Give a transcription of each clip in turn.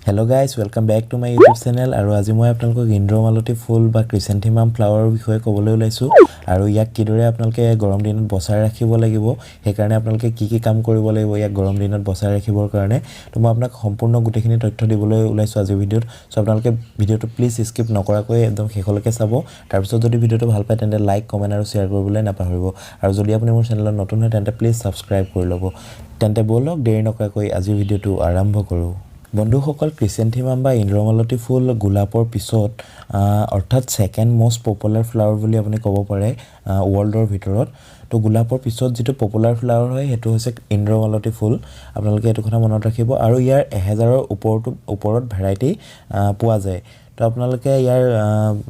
Hello guys, welcome back to my YouTube channel. আৰু আজি মই আপোনালোকক ইন্দ্ৰমালতী ফুল বা ক্ৰিচেণ্থিমাম ফ্লাৱাৰৰ বিষয়ে ক'বলৈ ওলাইছোঁ আৰু ইয়াক কিদৰে আপোনালোকে গৰম দিনত বচাই ৰাখিব লাগিব, সেইকাৰণে আপোনালোকে কি কি কাম কৰিব লাগিব ইয়াক গৰম দিনত বচাই ৰাখিবৰ কাৰণে। তো মই আপোনাক সম্পূৰ্ণ গোটেইখিনি তথ্য দিবলৈ ওলাইছোঁ আজিৰ ভিডিঅ'ত। চ' আপোনালোকে ভিডিঅ'টো প্লিজ স্কিপ নকৰাকৈ একদম শেষলৈকে চাব। তাৰপিছত যদি ভিডিঅ'টো ভাল পায়, তেন্তে লাইক, কমেণ্ট আৰু শ্বেয়াৰ কৰিবলৈ নাপাহৰিব। আৰু যদি আপুনি মোৰ চেনেলত নতুন হয়, তেন্তে প্লিজ ছাবস্ক্ৰাইব কৰি ল'ব। তেন্তে ব'লক, দেৰি নকৰাকৈ আজিৰ ভিডিঅ'টো আৰম্ভ কৰোঁ। বন্ধুসকল, ক্ৰিচেণ্থিমাম বা ইন্দ্ৰমালতী ফুল গোলাপৰ পিছত, অৰ্থাৎ ছেকেণ্ড মষ্ট পপুলাৰ ফ্লাৱাৰ বুলি আপুনি ক'ব পাৰে ৱৰ্ল্ডৰ ভিতৰত। তো গোলাপৰ পিছত যিটো পপুলাৰ ফ্লাৱাৰ হয়, সেইটো হৈছে ইন্দ্ৰমালতী ফুল। আপোনালোকে এইটো কথা মনত ৰাখিব। আৰু ইয়াৰ 1000ৰ ওপৰত ভেৰাইটি পোৱা যায়। তো আপোনালোকে ইয়াৰ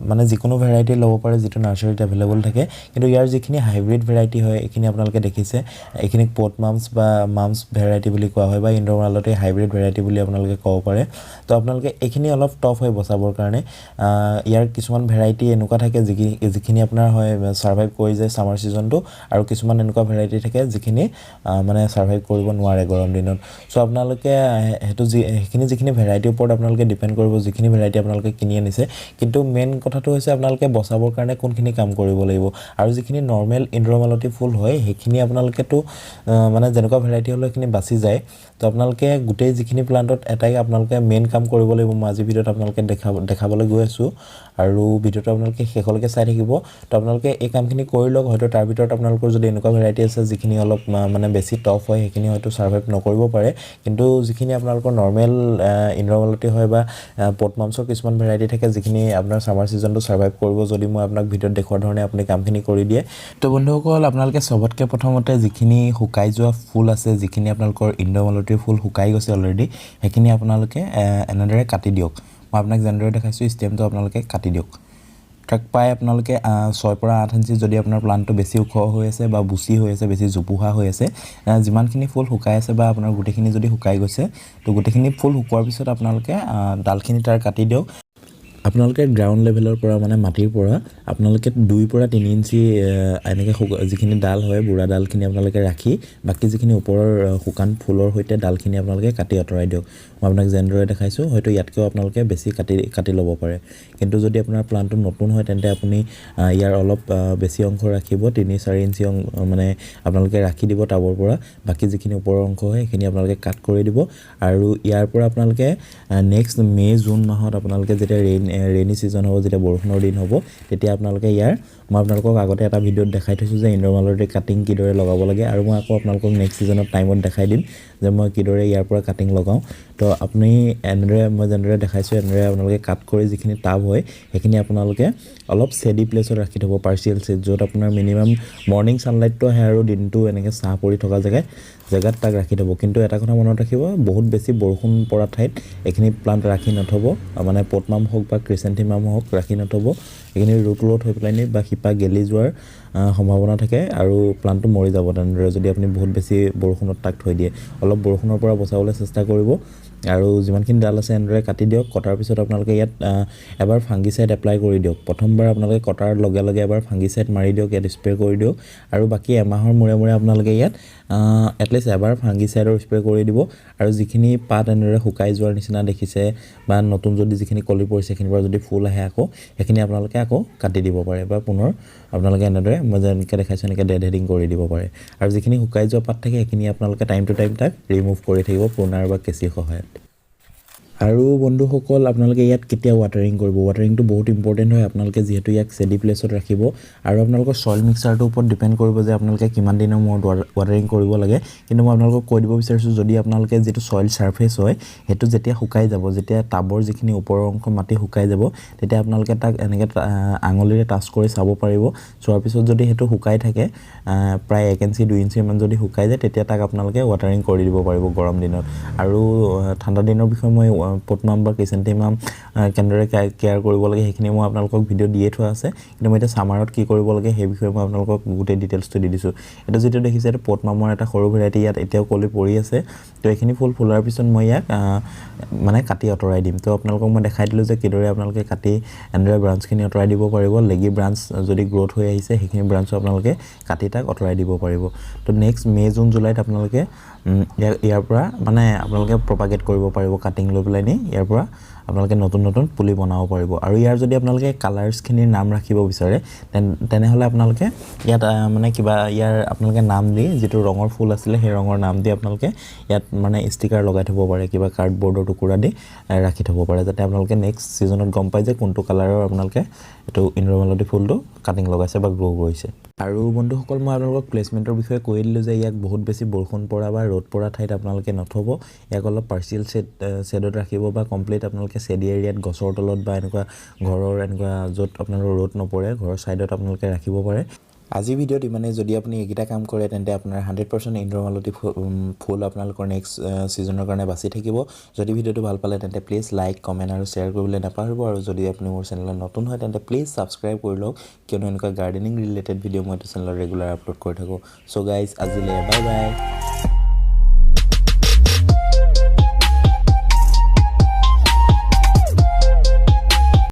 মানে যিকোনো ভেৰাইটি ল'ব পাৰে যিটো নাৰ্চাৰীত এভেইলেবল থাকে। কিন্তু ইয়াৰ যিখিনি হাইব্ৰিড ভেৰাইটি হয়, এইখিনি আপোনালোকে দেখিছে, এইখিনিক পট মামছ বা মামছ ভেৰাইটি বুলি কোৱা হয় বা ইন্দ্ৰমালতী হাইব্ৰিড ভেৰাইটি বুলি আপোনালোকে ক'ব পাৰে। তো আপোনালোকে এইখিনি অলপ টফ হয় বচাবৰ কাৰণে। ইয়াৰ কিছুমান ভেৰাইটি এনেকুৱা থাকে যিখিনি আপোনাৰ হয় ছাৰ্ভাইভ কৰি যায় ছামাৰ ছিজনটো আৰু কিছুমান এনেকুৱা ভেৰাইটি থাকে যিখিনি মানে ছাৰ্ভাইভ কৰিব নোৱাৰে গৰম দিনত। চ' আপোনালোকে সেইটো যি সেইখিনি যিখিনি ভেৰাইটিৰ ওপৰত আপোনালোকে ডিপেণ্ড কৰিব যিখিনি ভেৰাইটি আপোনালোকে কিনি আনিছে। কিন্তু মেইন কথাটো হৈছে আপোনালোকে বচাবৰ কাৰণে কোনখিনি কাম কৰিব লাগিব। আৰু যিখিনি নৰ্মেল ইন্দ্ৰমালতী ফুল হয়, সেইখিনি আপোনালোকেতো মানে যেনেকুৱা ভেৰাইটি হ'লেও সেইখিনি বাচি যায়। তো আপোনালোকে গোটেই যিখিনি প্লাণ্টত এটাই আপোনালোকে মেইন কাম কৰিব লাগিব, মই আজিৰ ভিডিঅ'ত আপোনালোকে দেখাবলৈ গৈ আছোঁ আৰু ভিডিঅ'টো আপোনালোকে শেষলৈকে চাই থাকিব। তো আপোনালোকে এই কামখিনি কৰি লওক। হয়তো তাৰ ভিতৰত আপোনালোকৰ যদি এনেকুৱা ভেৰাইটি আছে যিখিনি অলপ মানে বেছি টফ হয়, সেইখিনি হয়তো ছাৰ্ভাইভ নকৰিব পাৰে। কিন্তু যিখিনি আপোনালোকৰ নৰ্মেল ইন্দ্ৰমালতী হয় বা পট মামছৰ কিছুমান ভেৰাইটি থাকে যিখিনি আপোনাৰ ছামাৰ ছিজনটো ছাৰ্ভাইভ কৰিব, যদি মই আপোনাক ভিডিঅ'ত দেখুওৱা ধৰণে আপুনি কামখিনি কৰি দিয়ে। তো বন্ধুসকল, আপোনালোকে চবতকৈ প্ৰথমতে যিখিনি শুকাই যোৱা ফুল আছে, যিখিনি আপোনালোকৰ ইন্দ্ৰমালতীৰ ফুল শুকাই গৈছে অলৰেডি, সেইখিনি আপোনালোকে এনেদৰে কাটি দিয়ক। মই আপোনাক যেনেদৰে দেখাইছোঁ, ষ্টেমটো আপোনালোকে কাটি দিয়ক। তাক প্ৰায় আপোনালোকে 6ৰ পৰা 8 ইঞ্চি, যদি আপোনাৰ প্লাণ্টটো বেছি ওখ হৈ আছে বা বুচি হৈ আছে, বেছি জোপোহা হৈ আছে, যিমানখিনি ফুল শুকাই আছে বা আপোনাৰ গোটেইখিনি যদি শুকাই গৈছে, তো গোটেইখিনি ফুল শুকোৱাৰ পিছত আপোনালোকে ডালখিনি তাৰ কাটি দিয়ক। আপোনালোকে গ্ৰাউণ্ড লেভেলৰ পৰা, মানে মাটিৰ পৰা আপোনালোকে 2ৰ পৰা 3 ইঞ্চি এনেকৈ যিখিনি ডাল হয়, বুঢ়া ডালখিনি আপোনালোকে ৰাখি বাকী যিখিনি ওপৰৰ শুকান ফুলৰ সৈতে ডালখিনি আপোনালোকে কাটি আঁতৰাই দিয়ক। মই আপোনাক যেনেদৰে দেখাইছোঁ, হয়তো ইয়াতকৈও আপোনালোকে বেছি কাটি কাটি ল'ব পাৰে। কিন্তু যদি আপোনাৰ প্লাণ্টটো নতুন হয়, তেন্তে আপুনি ইয়াৰ অলপ বেছি অংশ ৰাখিব। 3-4 ইঞ্চি মানে আপোনালোকে ৰাখি দিব টাবৰ পৰা। বাকী যিখিনি ওপৰৰ অংশ হয়, সেইখিনি আপোনালোকে কাট কৰি দিব। আৰু ইয়াৰ পৰা আপোনালোকে নেক্সট মে' জুন মাহত আপোনালোকে যেতিয়া ৰেইনি ছিজন হ'ব, যেতিয়া বৰষুণৰ দিন হ'ব, তেতিয়া আপোনালোকে ইয়াৰ মই আপোনালোকক আগতে এটা ভিডিঅ'ত দেখাই থৈছোঁ যে ইন্দ্ৰমালতীৰ কাটিং কিদৰে লগাব লাগে। আৰু মই আকৌ আপোনালোকক নেক্সট ছিজনত টাইমত দেখাই দিম যে মই কিদৰে ইয়াৰ পৰা কাটিং লগাওঁ। তো আপুনি এনেদৰে, মই যেনেদৰে দেখাইছোঁ, এনেদৰে আপোনালোকে কাট কৰি যিখিনি টাব হয়, সেইখিনি আপোনালোকে অলপ শ্বেডি প্লেচত ৰাখি থ'ব, পাৰ্চিয়েল শ্বেড, য'ত আপোনাৰ মিনিমাম মৰ্ণিং ছানলাইটটো আহে আৰু দিনটো এনেকৈ ছাঁ পৰি থকা জেগাত তাক ৰাখি থ'ব। কিন্তু এটা কথা মনত ৰাখিব, বহুত বেছি বৰষুণ পৰা ঠাইত এইখিনি প্লাণ্ট ৰাখি নথ'ব। মানে পটমাম হওক বা ক্ৰিচেণ্থিমাম হওক, ৰাখি নথ'ব। এইখিনি ৰুট ৰ'ট হৈ পেলাই নি বা শিপা গেলি যোৱাৰ সম্ভাৱনা থাকে আৰু প্লাণ্টটো মৰি যাব তেনেদৰে, যদি আপুনি বহুত বেছি বৰষুণত তাক থৈ দিয়ে। অলপ বৰষুণৰ পৰা বচাবলৈ চেষ্টা কৰিব আৰু যিমানখিনি ডাল আছে এনেদৰে কাটি দিয়ক। কটাৰ পিছত আপোনালোকে ইয়াত এবাৰ ফাংগিচাইড এপ্লাই কৰি দিয়ক। প্ৰথমবাৰ আপোনালোকে কটাৰ লগে লগে এবাৰ ফাংগিচাইড মাৰি দিয়ক, ইয়াত স্প্ৰে কৰি দিয়ক। আৰু বাকী এমাহৰ মূৰে মূৰে আপোনালোকে ইয়াত এটলিষ্ট এবাৰ ফাংগিচাইডৰ স্প্ৰে কৰি দিব। আৰু যিখিনি পাত এনেদৰে শুকাই যোৱাৰ নিচিনা দেখিছে বা নতুন যদি যিখিনি কলি পৰিছে, সেইখিনিৰ পৰা যদি ফুল আহে আকৌ, সেইখিনি আপোনালোকে আকৌ কাটি দিব পাৰে বা পুনৰ আপোনালোকে এনেদৰে মই যেনেকৈ দেখাইছোঁ, এনেকৈ ডেড হেডিং কৰি দিব পাৰে। আৰু যিখিনি শুকাই যোৱা পাত থাকে, সেইখিনি আপোনালোকে টাইম টু টাইম তাক ৰিমুভ কৰি থাকিব প্ৰুনাৰ বা কেঁচিৰ সহায়ত। আৰু বন্ধুসকল, আপোনালোকে ইয়াত কেতিয়া ৱাটাৰিং কৰিব? ৱাটাৰিংটো বহুত ইম্পৰ্টেণ্ট হয়। আপোনালোকে যিহেতু ইয়াক শ্বেডি প্লেচত ৰাখিব আৰু আপোনালোকৰ ছইল মিক্সাৰটোৰ ওপৰত ডিপেণ্ড কৰিব যে আপোনালোকে কিমান দিনৰ মূৰত ৱাটাৰিং কৰিব লাগে। কিন্তু মই আপোনালোকক কৈ দিব বিচাৰিছোঁ, যদি আপোনালোকে যিটো ছইল ছাৰফেচ হয়, সেইটো যেতিয়া শুকাই যাব, যেতিয়া টাবৰ যিখিনি ওপৰৰ অংশ মাটি শুকাই যাব, তেতিয়া আপোনালোকে তাক এনেকৈ আঙুলিৰে টাচ কৰি চাব পাৰিব। চোৱাৰ পিছত যদি সেইটো শুকাই থাকে, প্ৰায় 1 ইঞ্চি 2 ইঞ্চিমান যদি শুকাই যায়, তেতিয়া তাক আপোনালোকে ৱাটাৰিং কৰি দিব পাৰিব গৰম দিনত। আৰু ঠাণ্ডা দিনৰ বিষয়ে মই পটমাম বা ক্ৰিচেণ্থিমাম কেনেদৰে কেয়াৰ কৰিব লাগে, সেইখিনি মই আপোনালোকক ভিডিঅ' দিয়ে থোৱা আছে। কিন্তু মই এতিয়া ছামাৰত কি কৰিব লাগে, সেই বিষয়ে মই আপোনালোকক গোটেই ডিটেইলছটো দি দিছোঁ। এইটো যিটো দেখিছে, এইটো পটমামৰ এটা সৰু ভেৰাইটি। ইয়াত এতিয়াও কলি পৰি আছে। তো এইখিনি ফুল ফুলাৰ পিছত মই ইয়াক মানে কাটি আঁতৰাই দিম। তো আপোনালোকক মই দেখাই দিলোঁ যে কিদৰে আপোনালোকে কাটি এনেদৰে ব্ৰাঞ্চখিনি আঁতৰাই দিব পাৰিব। লেগি ব্ৰাঞ্চ যদি গ্ৰ'থ হৈ আহিছে, সেইখিনি ব্ৰাঞ্চো আপোনালোকে কাটি তাক আঁতৰাই দিব পাৰিব। তো নেক্সট মে' জুন জুলাইত আপোনালোকে ইয়াৰ পৰা মানে আপোনালোকে প্ৰপাগেট কৰিব পাৰিব কাটিং লৈ পেলাই। নি ইয়াৰ পৰা আপোনালোকে নতুন নতুন পুলি বনাব পাৰিব। আৰু ইয়াৰ যদি আপোনালোকে কালাৰ্ছখিনিৰ নাম ৰাখিব বিচাৰে তেনেহ'লে আপোনালোকে ইয়াত মানে কিবা ইয়াৰ আপোনালোকে নাম দি যিটো ৰঙৰ ফুল আছিলে সেই ৰঙৰ নাম দি আপোনালোকে ইয়াত মানে ষ্টিকাৰ লগাই থ'ব পাৰে, কিবা কাৰ্ডবৰ্ডৰ টুকুৰা দি ৰাখি থ'ব পাৰে, যাতে আপোনালোকে নেক্সট ছিজনত গম পায় যে কোনটো কালাৰৰ আপোনালোকে এইটো ইন্দ্ৰমালতী ফুলটো কাটিং লগাইছে বা গ্ৰ' কৰিছে। আৰু বন্ধুসকল, মই আপোনালোকক প্লেচমেণ্টৰ বিষয়ে কৈ দিলোঁ যে ইয়াক বহুত বেছি বৰষুণ পৰা বা ৰ'দ পৰা ঠাইত আপোনালোকে নথ'ব, ইয়াক অলপ পাৰ্চিয়েল শ্বেডত ৰাখিব বা কমপ্লিট আপোনালোকে শ্বেডি এৰিয়াত গছৰ তলত বা এনেকুৱা ঘৰৰ এনেকুৱা য'ত আপোনালোকৰ ৰ'দ নপৰে ঘৰৰ ছাইডত আপোনালোকে ৰাখিব পাৰে। আজিৰ ভিডিঅ'ত ইমানেই। যদি আপুনি এইকেইটা কাম কৰে তেন্তে আপোনাৰ 100% ইন্দ্ৰমালতী ফুল আপোনালোকৰ নেক্সট ছিজনৰ কাৰণে বাচি থাকিব। যদি ভিডিঅ'টো ভাল পালে তেন্তে প্লিজ লাইক, কমেণ্ট আৰু শ্বেয়াৰ কৰিবলৈ নাপাহৰিব। আৰু যদি আপুনি মোৰ চেনেলত নতুন হয় তেন্তে প্লিজ ছাবস্ক্ৰাইব কৰি লওক, কিয়নো এনেকুৱা গাৰ্ডেনিং ৰিলেটেড ভিডিঅ' মই এইটো চেনেলত ৰেগুলাৰ আপলোড কৰি থাকোঁ। চ' গাইজ, আজিলৈ বাই বাই।